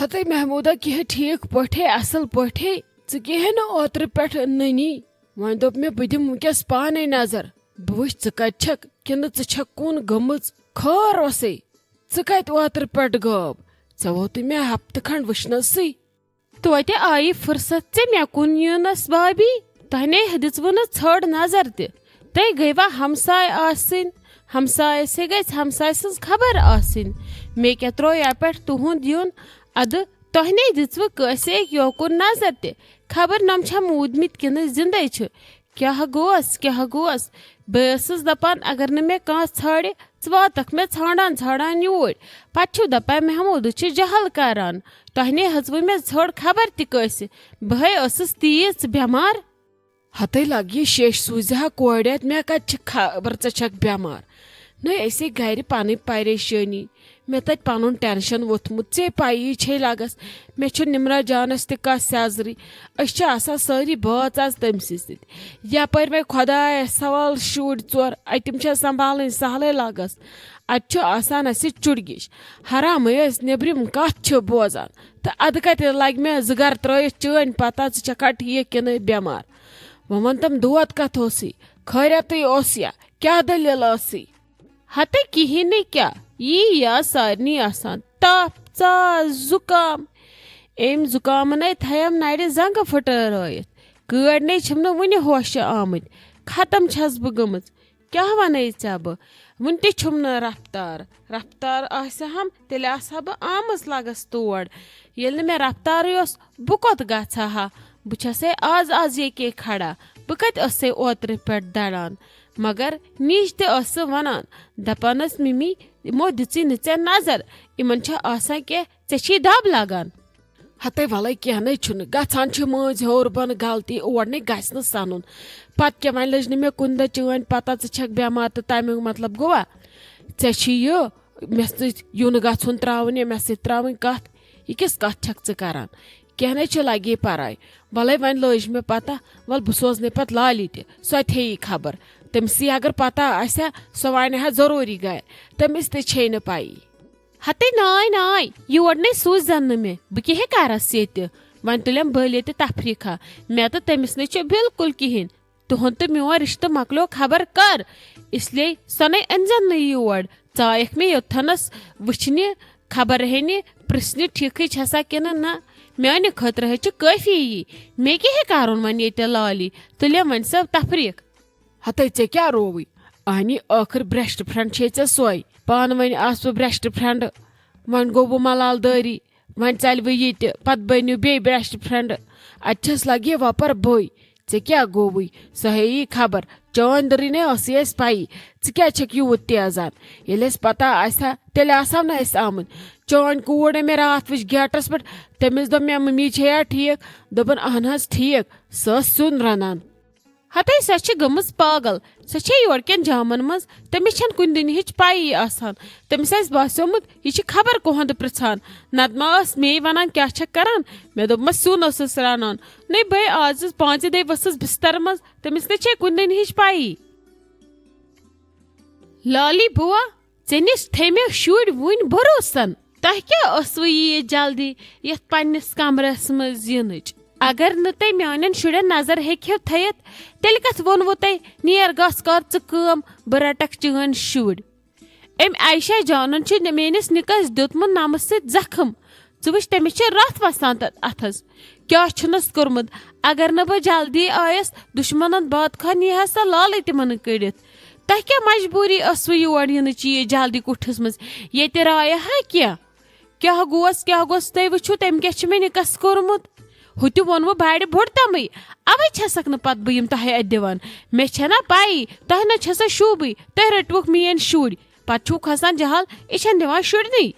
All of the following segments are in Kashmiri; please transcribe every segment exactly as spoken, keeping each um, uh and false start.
ہتے محمودا، کینٛہہ ٹھیک پٲٹھۍ، اصل پٲٹھۍ؟ ژٕ کینٛہہ نہٕ اوترٕ پٮ۪ٹھ نٔنی۔ وۄنۍ دوٚپ مےٚ، بہٕ دِمہٕ وٕنکیٚس پانے نظر، بہٕ وٕچھ ژٕ کتہِ چھکھ، کِنہٕ ژٕ چھکھ کُن گٔمٕژ۔ خٲر اوسے، ژٕ کتہِ اوترٕ پٮ۪ٹھ غٲب؟ ژےٚ ووتُے مےٚ ہفتہٕ کھنڈ وٕچھنسٕے۔ توتہِ آیہِ فرصت ژےٚ مےٚ کُن یِنس، بابی۔ تۄہہِ نے دِژوٕ نہٕ ژھٔڑ نظر تہِ۔ تُہۍ گٔیوا ہمساے آسٕنۍ؟ ہمسایس ہے گژھِ ہمساے سٕنٛز خبر آسٕنۍ۔ مےٚ کیٛاہ ترٛوو یپٮ۪ٹھ تُہُنٛد یُن؟ ادٕ تۄہہِ نے دِژوٕ کٲنٛسہِ أکۍ یوکُن نظر تہِ۔ خبر نۄم چھا موٗدمٕتۍ کِنہٕ زندے چھِ؟ کیٛاہ گوس، کیٛاہ گوس؟ بہٕ ٲسٕس دپان، اگر نہٕ مےٚ کانٛہہ ژھانڈِ، ژٕ واتکھ مےٚ ژھانڈان ژھانڈان یوٗرۍ۔ پتہٕ چھِو دپان، محمودٕ چھِ جہل کران۔ تۄہہِ نے ہیژوٕ مےٚ ژھٔڑ خبر تہِ کٲنٛسہِ۔ بہٕ ہے ٲسٕس تیٖژ بٮ۪مار۔ ہتے لگہِ یہِ شیش، سوٗزِ ہا کورِ اتھ، مےٚ کتہِ چھِ خبر ژٕ چھکھ بٮ۪مار۔ نٔے أسے گرِ پنٕنۍ پریشٲنی، مےٚ تتہِ پنُن ٹینشن ووٚتھمُت، ژےٚ پَیی چھے لگس۔ مےٚ چھُ نمرا جانس تہِ کس سیزرٕے، أسۍ چھِ آسان سٲری بٲژ از تٔمۍ سٕے سۭتۍ۔ یپٲرۍ وۄنۍ خۄدایس سوال شُرۍ ژور، اتِم چھا سنبھالٕنۍ سہلٕے لگس۔ اتہِ چھُ آسان اسہِ چُڑگِش، حرامٕے أسۍ نیبرِم کتھ چھِ بوزان۔ تہٕ ادٕ کتہِ لگہِ مےٚ زٕ گرٕ ترٲیِتھ چٲنۍ پتہ، ژٕ چھکھا ٹھیک کِنہٕ بٮ۪مار؟ وۄنۍ وَن تم، دود کتھ اوسُے؟ خٲریتٕے اوس یا؟ کیٛاہ دٔلیٖل ٲسٕے؟ ہتے کِہیٖنۍ نہٕ کیٛاہ، یی یا سارنٕے آسان، تپھ، ژاس، زُکام۔ أمۍ زُکامن ہے تھایم نرِ زنٛگہٕ پھٕٹرٲیِتھ۔ کٲڑۍ نے چھِم نہٕ وُنہِ ہوشہِ آمٕتۍ۔ ختم چھس بہٕ گٔمٕژ۔ کیٛاہ وَنے ژےٚ بہٕ؟ وُنہِ تہِ چھُم نہٕ رفتار۔ رفتار آسہِ ہم، تیٚلہِ آسہٕ ہا بہٕ آمٕژ لگس تور۔ ییٚلہِ نہٕ مےٚ رفتارٕے اوس، بہٕ کوٚت گژھٕ ہا؟ بہٕ چھسے آز آز ییٚکے کھڑا۔ بہٕ کتہِ ٲسے اوترٕ پٮ۪ٹھ دڑان؟ مگر نِج تہِ ٲسہٕ ونان، دپان ٲس، مِمی، یِمو دِژٕے نہٕ ژےٚ نظر۔ یِمن چھےٚ آسان کینٛہہ، ژےٚ چھِی دب لگان۔ ہتے ولے، کینٛہہ نے چھُنہٕ، گژھان چھِ مٔنٛزۍ ہیوٚر بۄن غلطی، اور نے گژھِ نہٕ سنُن۔ پتہٕ کیٛاہ، وۄنۍ لٔج نہٕ مےٚ کُنہِ دۄہ چٲنۍ پتہ، ژٕ چھکھ بٮ۪مار تہٕ تمیُک مطلب گوٚوا؟ ژےٚ چھِ یہِ مےٚ سۭتۍ یُن گژھُن تراوُن یا مےٚ سۭتۍ تراوٕنۍ کتھ؟ یہِ کِژھ کتھ چھکھ ژٕ کران؟ کینٛہہ نے چھُ، لگے پراے۔ ولے وۄنۍ لٔج مےٚ پتہ، ول بہٕ سوزنے پتہٕ لالی تہِ، سۄ تہِ ہیٚیہِ خبر۔ تٔمِسٕے اگر پتہ آسہِ ہا، سۄ ونہِ ہا ضروٗری گرِ، تٔمِس تہِ چھے نہٕ پَیی۔ ہتے ناے ناے، یور نے سوٗززن نہٕ مےٚ، بہٕ کیٛاہ ہے کرس ییٚتہِ؟ وۄنۍ تُلٮ۪م بٔلۍ ییٚتہِ تفریٖقہ، مےٚ تہٕ تٔمِس نے چھُ بالکل کِہیٖنۍ۔ تُہُنٛد تہٕ میون رِشتہٕ مۄکلیو خبر کر، اس لیے سۄ نے أنزٮ۪ن نہٕ یور۔ ژایکھ مےٚ یوٚتتھنس وٕچھنہِ، خبر ہینہِ، پرژھنہِ ٹھیکھٕے چھسا کِنہٕ نہ۔ میانہِ خٲطرٕ ہے چھُ کٲفی یی۔ مےٚ کیٛاہ ہے کرُن وۄنۍ ییٚتہِ لالی؟ تُلِم وۄنۍ سۄ تفریٖق۔ ہتے ژےٚ کیٛاہ رووٕے؟ اہنی ٲخٕر بیسٹ فرینڈ چھے ژےٚ سۄے۔ پانہٕ ؤنۍ آسہٕ بہٕ بیسٹ فرینڈ، وۄنۍ گوٚو بہٕ ملال دٲری، وۄنۍ ژلہِ بہٕ یہِ تہِ، پتہٕ بٔنِو بیٚیہِ بیسٹ فرینڈ۔ اتہِ چھس لگہِ وۄپر بٔے۔ ژےٚ کیٛاہ گوٚوٕے؟ سۄ ہیٚیی خبر۔ چٲنۍ دٔرٕے نے ٲسٕے اَسہِ پَیی۔ ژٕ کیٛازِ چھَکھ یوٗت تیزان؟ ییٚلہِ اَسہِ پَتہ آسہِ ہا، تیٚلہِ آسہٕ ہاو نہٕ أسۍ آمٕتۍ۔ چٲنۍ کوٗر نے مےٚ راتھ وٕچھ گیٹَس پٮ۪ٹھ۔ تٔمِس دوٚپ مےٚ، "مٔمی چھےٚ یا ٹھیٖک؟" دوٚپُن، "اَہَن حظ ٹھیٖک، سۄ ٲس سیُن رَنان۔" ہَتَے سۄ چھِ گٔمٕژ پاگل۔ سۄ چھےٚ یورٕکٮ۪ن جامَن منٛز۔ تٔمِس چھَنہٕ کُنہِ دُنیہٕچ پَیی آسان۔ تٔمِس آسہِ باسیومُت، یہِ چھِ خبر کُہنٛد پرٛژھان۔ نَتہٕ ما ٲس مے وَنان، "کیٛاہ چھَکھ کَران؟" مےٚ دوٚپمَس، "سیُن ٲسٕس رَنان۔" نٔے بٔے آز پانٛژِ دۄہہِ ؤژھٕس بِستَرٕ منٛز، تٔمِس نے چھے کُنہِ دُنیہٕچ پَیی۔ لالی بُوا، ژےٚ نِش تھٔے مےٚ شُرۍ وُنہِ بروسن۔ تۄہہِ کیٛاہ ٲسوٕ ییٖژ جلدی یَتھ پننِس کمرس منٛز یِنٕچ؟ اگر نہٕ تُہۍ میانٮ۪ن شُرٮ۪ن نظر ہیٚکِو تھٲیِتھ، تیٚلہِ کتھ ووٚنوٕ تۄہہِ، "نیر گژھ کر ژٕ کٲم، بہٕ رٹکھ چٲنۍ شُرۍ"؟ أمۍ عائشہ جانن چھُ میٲنِس نِکس دیُتمُت نمہٕ سۭتۍ زخم۔ ژٕ وٕچھ، تٔمِس چھِ رتھ وسان تتھ اتھس۔ کیٛاہ چھُنس کوٚرمُت؟ اگر نہٕ بہٕ جلدی آیس، دُشمنن باد خان یی ہا سۄ لالٕے تِمن کٔڑِتھ۔ تۄہہِ کیٛاہ مجبوٗری ٲسوٕ یور یِنٕچ ییٖژ جلدی کُٹھِس منٛز؟ ییٚتہِ رایہِ ہا کینٛہہ۔ کیٛاہ گوس، کیٛاہ گوس؟ تُہۍ وٕچھِو، تٔمۍ کیٛاہ چھُ مےٚ نِکس کوٚرمُت۔ ہُہ تہِ ووٚنوٕ بڑِ بوٚڑ تمٕے۔ اوے چھسکھ نہٕ پتہٕ بہٕ یِم تۄہہِ اتہِ دِوان۔ مےٚ چھےٚ نا پَیی، تۄہہِ نہ چھےٚ سۄ شوٗبٕے۔ تُہۍ رٔٹوُکھ میٲنۍ شُرۍ۔ پتہٕ چھُو کھسان جہل، یہِ چھَنہٕ دِوان شُرنٕے۔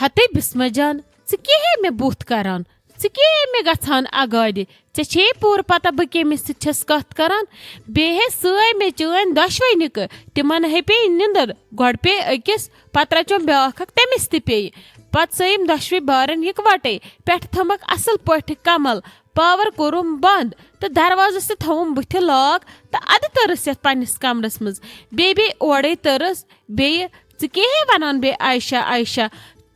ہتے بسمہ جان، ژٕ کیٛاہ ہے مےٚ بُتھ کران؟ ژٕ کیٛاہ ہے مےٚ گژھان اگادِ؟ ژےٚ چھے پوٗرٕ پتہ بہٕ کٔمِس سۭتۍ چھَس کتھ کران؟ بیٚیہِ ہے سٲے مےٚ چٲنۍ دۄشوے نِکہٕ، تِمن ہے پیٚیہِ نِندٕر۔ گۄڈٕ پیٚیہِ أکِس، پتہٕ رچوم بیٛاکھ اکھ، تٔمِس تہِ پیٚیہِ۔ پتہٕ سٲیِم دۄشوے بارن یِکوٹے، پٮ۪ٹھٕ تھٲومکھ اصل پٲٹھۍ کمل، پاور کوٚرُم بند تہٕ دروازس تہِ تھووُم بٕتھِ لاک تہٕ ادٕ تٔرٕس یتھ پننِس کمرس منٛز۔ بیٚیہِ بیٚیہِ اورے تٔرٕس، بیٚیہِ ژٕ کیٛاہ ہے ونان بیٚیہِ عائشہ عائشہ؟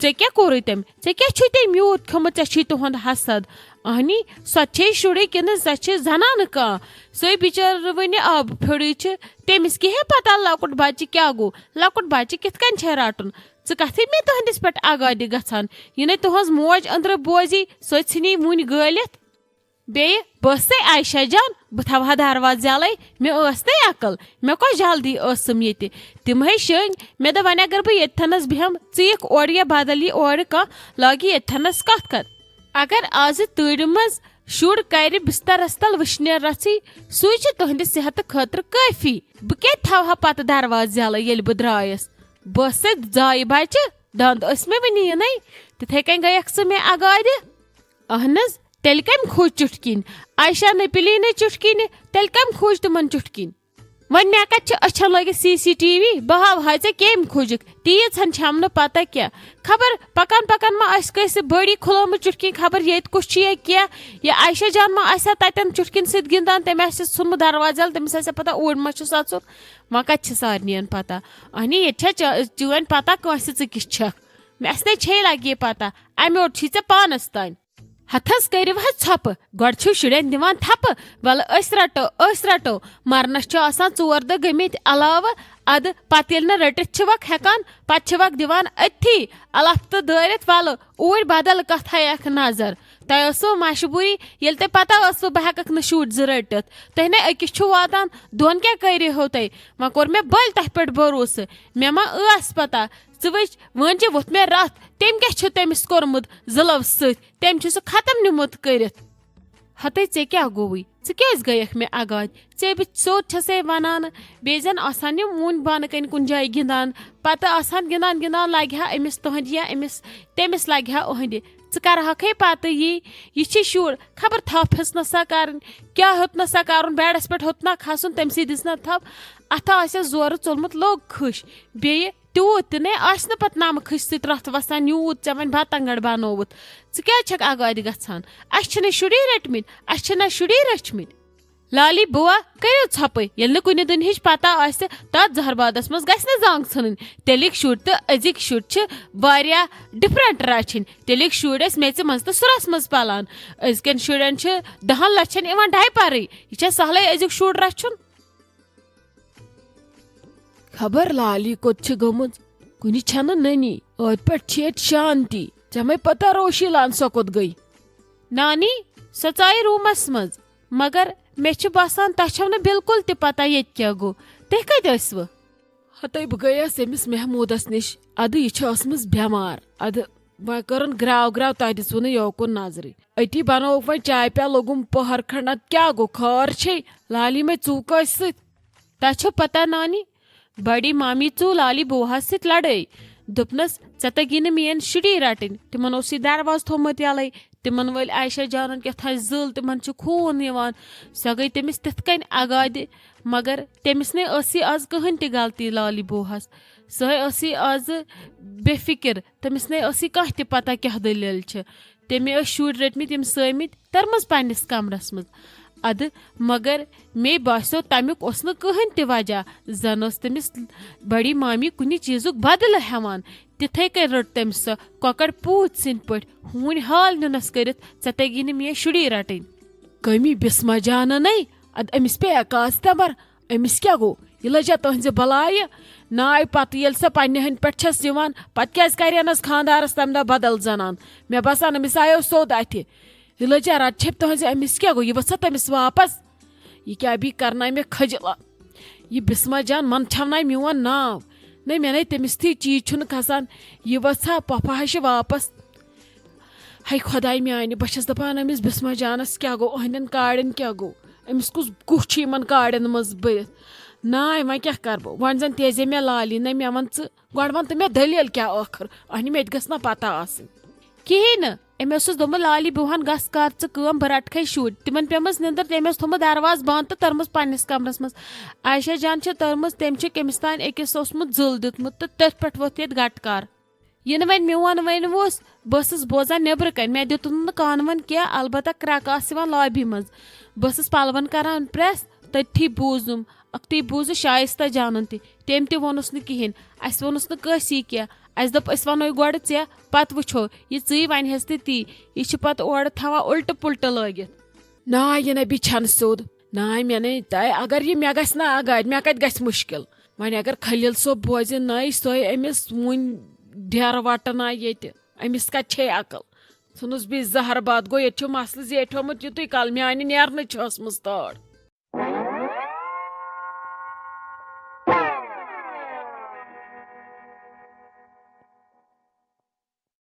ژےٚ کیٛاہ کوٚرُے تٔمۍ؟ ژےٚ کیٛاہ چھُے تٔمۍ یوٗت کھیوٚمُت؟ ژےٚ چھُے تُہُنٛد حسد۔ اہنی، سۄ چھے شُرٕے کِنہٕ سۄ چھِ زنانہٕ کانٛہہ؟ سۄے بِچٲر وٕنہِ آبہٕ پھیوٚرٕے چھِ، تٔمِس کیٛاہ ہے پتہ لۄکُٹ بچہِ کیٛاہ گوٚو، لۄکُٹ بچہِ کِتھ کٔنۍ چھے رٹُن؟ ژٕ کتھٕے مےٚ تُہنٛدِس پٮ۪ٹھ اگادِ گژھان؟ یہِ نے تُہنٛز موج أنٛدرٕ بوزی، سۄ ژھٕنی وُنہِ گٲلِتھ۔ بیٚیہِ بہٕ ٲسسَے عایشہ جان، بہٕ تھاوہا دروازٕ یَلَے، مےٚ ٲس نَے عقل، مےٚ کۄس جلدی ٲسٕم ییٚتہِ۔ تِم ہے شٔنگۍ، مےٚ دوٚپ وۄنۍ اگر بہٕ ییٚتہِ تھَنَس بیٚہمہٕ، ژٕ یِکھ اورٕ یا بدل یی اورٕ کانٛہہ، لاگہِ ییٚتہِ تھَنَس کَتھ کَتھ۔ اگر آزٕ تۭرِ منٛز شُر کَرِ بسترَس تَل وٕشنیر رَژھٕے، سُے چھُ تُہنٛدِ صحتہٕ خٲطرٕ کٲفی۔ بہٕ کیٛازِ تھاوہا پَتہٕ دروازٕ یَلَے ییٚلہِ بہٕ درٛایَس؟ بہٕ ٲسسَے زایہِ بَچہِ، دَنٛد ٲسۍ مےٚ وٕنہِ یِنَے، تِتھَے کٔنۍ گٔیَکھ ژٕ مےٚ اگادِ۔ اہن حظ، تیٚلہِ کَمہِ کھوٗژ چُٹھکِنۍ؟ عایشہ نٔپِلی نے چُٹھکِنہِ، تیٚلہِ کَمہِ کھوٗژ تِمَن چُٹھکِنۍ؟ وۄنۍ مےٚ کَتہِ چھِ أچھَن لٲگِتھ سی سی ٹی وی؟ بہٕ ہاوہا ژےٚ کَمہِ کھوٗژِکھ، تیٖژ ہَن چھَم نہٕ پَتہ کینٛہہ۔ خبر پَکان پَکان ما آسہِ کٲنٛسہِ بٔڑی کھُلٲمٕژ چُٹھکِنۍ، خبر ییٚتہِ کُس چھُ یا کینٛہہ۔ یہِ عایشہ جان ما آسہِ ہا تَتٮ۪ن چُٹھکِنۍ سۭتۍ گِنٛدان، تٔمۍ آسہِ ژھُنمُت دروازٕ یَلہٕ، تٔمِس آسہِ ہا پَتہ اوٗرۍ ما چھُس اَژُن۔ وۄنۍ کَتہِ چھِ سارنِیَن پَتہ؟ اہنی، ییٚتہِ چھا چا-، چٲنۍ پَتہ کٲنٛسہِ ژٕ کِژھ چھَکھ؟ مےٚ اَسہِ نے چھے لَگہِ یہِ پَتہ، اَمہِ اوٚڑ چھی ژےٚ پانَس تام۔ ہتس کٔرِو حظ ژھۄپہٕ، گۄڈٕ چھِو شُرٮ۪ن دِوان تھپہٕ، وَلہٕ أسۍ رَٹو، أسۍ رَٹو۔ مرنس چھِ آسان ژور دۄہ گٔمٕتۍ علاوٕ، اَدٕ پتہٕ ییٚلہِ نہٕ رٔٹِتھ چھِوکھ ہٮ۪کان، پتہٕ چھِوکھ دِوان أتھی الفتہٕ دٲرِتھ، وَلہٕ اوٗرۍ بدل کتھ ہیٚیَکھ نظر۔ تۄہہِ ٲسوٕ مجبوٗری، ییٚلہِ تۄہہِ پتہ ٲسوٕ بہٕ ہٮ۪کَکھ نہٕ شُرۍ زٕ رٔٹِتھ۔ تُہۍ نے أکِس چھِو واتان، دۄن کیٛاہ کٔرِہو تۄہہِ؟ وۄنۍ کوٚر مےٚ بٔلۍ تۄہہِ پٮ۪ٹھ بھروسہٕ، مےٚ ما ٲس پتہ؟ ژٕ وٕچھ، وۄنۍ چھِ ووٚتھ مےٚ رَتھ، تٔمۍ کیٛاہ چھُ تٔمِس کوٚرمُت زٕلَو سۭتۍ؟ تٔمۍ چھُ سُہ ختم نیوٗمُت کٔرِتھ۔ ہتے ژےٚ کیٛاہ گوٚوُے؟ ژٕ کیٛازِ گٔیَکھ مےٚ اگادِ؟ ژےٚ بہٕ سیوٚد چھَسے وَنان، بیٚیہِ زَن آسان یِم وُنۍ بانہٕ کَنۍ کُنہِ جایہِ گِنٛدان، پَتہٕ آسان گِنٛدان گِنٛدان لَگہِ ہا أمِس تُہٕنٛدِ یا أمِس، تٔمِس لَگہِ ہا أہٕنٛدِ۔ ژٕ کَرٕہَکھے پَتہٕ یی، یہِ چھِ شُر، خبر تھَپھ ہیٚژ نہ سا کَرٕنۍ، کیٛاہ ہیوٚت نہ سا کَرُن، بیڈَس پٮ۪ٹھ ہیوٚت نہ کھَسُن، تٔمۍ سٕے دِژ نہ تھَپھ، اَتھٕ آسٮ۪س زورٕ ژوٚلمُت، لوٚگ کھٕش۔ بیٚیہِ تیوٗت تہِ نے آسہِ نہٕ پتہٕ نمہٕ کھٔسۍ سۭتۍ رتھ وسان، یوٗت ژےٚ وۄنۍ بتنگڑ بنووُتھ۔ ژٕ کیٛازِ چھکھ اگادِ گژھان؟ اسہِ چھِنہٕ شُری رٔٹمٕتۍ، اسہِ چھِنہ شُری رٔچھمٕتۍ۔ لالی بوا، کٔرِو ژھۄپہٕ، ییٚلہِ نہٕ کُنہِ دُنہِچ پتہ آسہِ، تتھ زہربادس منٛز گژھِ نہٕ زنگ ژھٕنٕنۍ۔ تیٚلِکۍ شُرۍ تہٕ أزِکۍ شُرۍ چھِ واریاہ ڈفرنٹ رچھِنۍ۔ تیٚلِکۍ شُرۍ ٲسۍ میژِ منٛز تہٕ سُرس منٛز پلان۔ أزکٮ۪ن شُرٮ۪ن چھِ دہن لچھن یِوان ڈایپرٕے۔ یہِ چھا سہلٕے أزیُک شُر رچھُن؟ خبر لالی کوٚت چھِ گٔمٕژ؟ کُنہِ چھَنہٕ نٔنی۔ ٲدۍ پٮ۪ٹھ چھِ ییٚتہِ شانتی۔ ژےٚ مَے پتہ روشی لان سۄ کوٚت گٔے؟ نانی، سۄ ژایہِ روٗمَس منٛز، مگر مےٚ چھُ باسان تۄہہِ چھَو نہٕ بالکل تہِ پتہ ییٚتہِ کیٛاہ گوٚو۔ تُہۍ کَتہِ ٲسوٕ؟ ہَتَے بہٕ گٔیَس أمِس محموٗدَس نِش۔ اَدٕ یہِ چھِ ٲسمٕژ بٮ۪مار۔ اَدٕ وۄنۍ کٔرٕن گرٛاو گرٛاو، تۄہہِ دِژوٕ نہٕ یوکُن نظرٕے۔ أتی بنووُکھ وۄنۍ چایہِ پیالہٕ، لوٚگُم پٔہر کھنٛڈ۔ اَدٕ کیٛاہ گوٚو؟ خٲر چھے؟ لالی مَے ژوٗکٲسۍ سۭتۍ؟ تۄہہِ چھو پتہ نانی، بڑی مامی ژوٗ لالی بوہس سۭتۍ لڑٲے۔ دوٚپنس، "ژےٚ تگی نہٕ میٲنۍ شُری رٹٕنۍ، تِمن اوسُے دروازٕ تھوٚومُت یلے، تِمن وٲلۍ عائشہ جانن کیٛاہ تھانۍ زٕل، تِمن چھُ خوٗن یِوان۔" سۄ گٔے تٔمِس تِتھ کٔنۍ اگادِ، مگر تٔمِس نے ٲسٕے از کٕہٕنۍ تہِ غلطی لالی بوہس۔ سۄے ٲسٕے از بے فکر، تٔمِس نے ٲسٕے کانٛہہ تہِ پتہ کیٛاہ دٔلیٖل چھِ۔ تٔمۍ ٲسۍ شُرۍ رٔٹمٕتۍ، یِم سٲمٕتۍ تٔرمٕژ پننِس کمرس منٛز۔ ادٕ مگر مے باسیو تمیُک اوس نہٕ کٕہٕنۍ تہِ وجہ، زن ٲس تٔمِس بڑی مامی کُنہِ چیٖزُک بدلہٕ ہٮ۪وان۔ تِتھے کٔنۍ رٔٹ تٔمۍ سۄ کۄکر پوٗتۍ سٕنٛدۍ پٲٹھۍ ہوٗنۍ حال نیُنس کٔرِتھ، "ژےٚ تگی نہٕ میٲنۍ شُری رٹٕنۍ۔" کٔمی بسمہ جاننے، اد أمِس پیٚیہِ کاژ تمبر، أمِس کیٛاہ گوٚو؟ یہِ لٔجا تُہنٛزِ بلایہِ؟ ناے پتہٕ ییٚلہِ سۄ پننہِ ہٕنٛدۍ پٮ۪ٹھ چھس یِوان، پتہٕ کیٛازِ کرینس خانٛدارس تمہِ دۄہ بدل زنان؟ مےٚ باسان أمِس آیو سیوٚد اتھِ۔ یہِ لٔجا رٹ چھپۍ تُہنٛزِ، أمِس کیٛاہ گوٚو؟ یہِ ؤژھا تٔمِس واپس؟ یہِ کیٛاہ بی کرنایہِ مےٚ کھجلہ؟ یہِ بسمہ جان من چھونایہِ میون ناو۔ نہ، مےٚ نے تٔمِس تھی چیٖز چھُنہٕ کھسان۔ یہِ ؤژھا پۄپھٕ ہشہِ واپس؟ ہے خۄداے میانہِ، بہٕ چھس دپان أمِس بسمہ جانس کیٛاہ گوٚو، أہنٛدٮ۪ن کاڑٮ۪ن کیٛاہ گوٚو؟ أمِس کُس گُہہ چھُ یِمن کاڑٮ۪ن منٛز بٔرِتھ؟ ناے، وۄنۍ کیٛاہ کرٕ بہٕ؟ وۄنۍ زن تیزے مےٚ لالی، نہ مےٚ وَن ژٕ، گۄڈٕ وَن تہٕ مےٚ دٔلیٖل کیٛاہ ٲخٕر؟ اہنہِ، مےٚ تہِ گٔژھ نہ پتہ آسٕنۍ۔ کِہیٖنۍ نہٕ، أمۍ اوسُس دوٚپمُت، "لالی بوہن، گژھ کر ژٕ کٲم، بہٕ رٹکھے شُرۍ۔" تِمن پیٚمٕژ نِندٕر، تٔمۍ ٲس تھوٚمُت دروازٕ بنٛد تہٕ تٔرمٕژ پننِس کمرس منٛز۔ عائشہ جان چھِ تٔرمٕژ، تٔمۍ چھُ کٔمِس تام أکِس اوسمُت زٕل دیُتمُت تہٕ تٔتھۍ پٮ۪ٹھ ووٚتھ ییٚتہِ گٹہٕ کار۔ یِنہٕ وۄنۍ میون وۄنۍ اوس، بہٕ ٲسٕس بوزان نیٚبرٕ کنہِ، مےٚ دیُتُن نہٕ کانہٕ وانہٕ کینٛہہ، البتہ کرٛکہٕ آسہٕ یِوان لابی منٛز۔ بہٕ ٲسٕس پلون کران پریس، تٔتھی بوٗزُم اکھتُے بوٗزُس شایستہ جانن تہِ، تٔمۍ تہِ ووٚنُس نہٕ کِہینۍ۔ اسہِ ووٚنُس نہٕ کٲنٛسی کینٛہہ۔ اسہِ دوٚپ، أسۍ ونوے گۄڈٕ ژےٚ، پتہٕ وٕچھو۔ یہِ ژٕے ونہِ ہس تہِ تی۔ یہِ چھِ پتہٕ اورٕ تھاوان اُلٹہٕ پُلٹہٕ لٲگِتھ۔ نا، یہِ نبی چھنہٕ سیوٚد۔ نا، مےٚ نے تہ-، اگر یہِ مےٚ گژھِ نا آگاد، مےٚ کتہِ گژھِ مُشکل؟ وۄنۍ اگر خلیل صٲب بوزِ، نَے سۄے أمِس وُنۍ ڈیرٕ وٹہٕ نا ییٚتہِ۔ أمِس کتہِ چھے عقل؟ ژھٕنُس بیٚیہِ زہر باد۔ گوٚو، ییٚتہِ چھُ مسلہٕ زیٹھیومُت یُتُے کال، میانہِ نیرنٕچ چھِ ٲسمٕژ تٲر۔